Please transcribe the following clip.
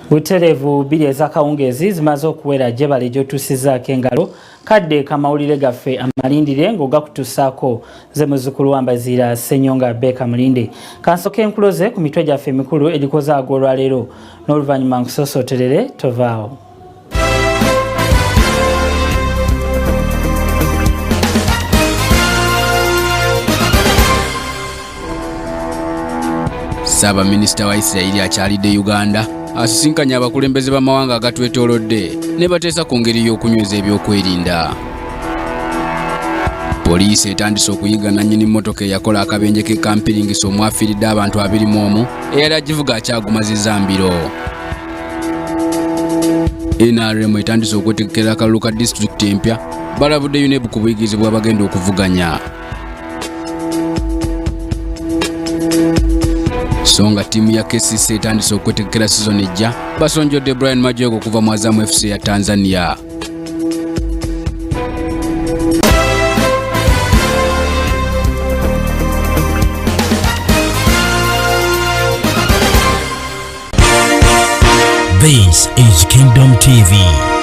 Butereevu 2 ez'akawungeezi zimaze okuwera gye bali gy'otuusizzaako engalo kadde kamawulire gaffe amalindire ng'ogakutuusaako nze muzzukulu wa Mbaziira Ssenyonga Beka Mulinde. Kansooke nkuloze ku mitwe gyaffe emikulu egikoze ag'olwaleero n'oluvannyuma nkusosooterere tovaawo. Ssaabaminisita wa Isirayiri akyalidde Uganda asisinkanye abakulembeze b'amawanga agatwetoolodde ne bateesa ku ngeri y'okunyweza ebyokwerinda. Poliisi etandise okuyiga nannyini mmotoka eyakola akabenje k'e Kampiringisa omwafiiridde abantu 21 eyali agivuga akyagumazizza mbiro. NRM etandise okwetegekera akalulu ka disitulikiti empya, balabudde UNEB ku buyigirize bw'abagenda okuvuganya. So nga ttiimu ya KCC etandise okwetegekera sizoni ejja, basonjodde Brian Majwega okuva mu Azam FC ya Tanzania. This is Kingdom TV.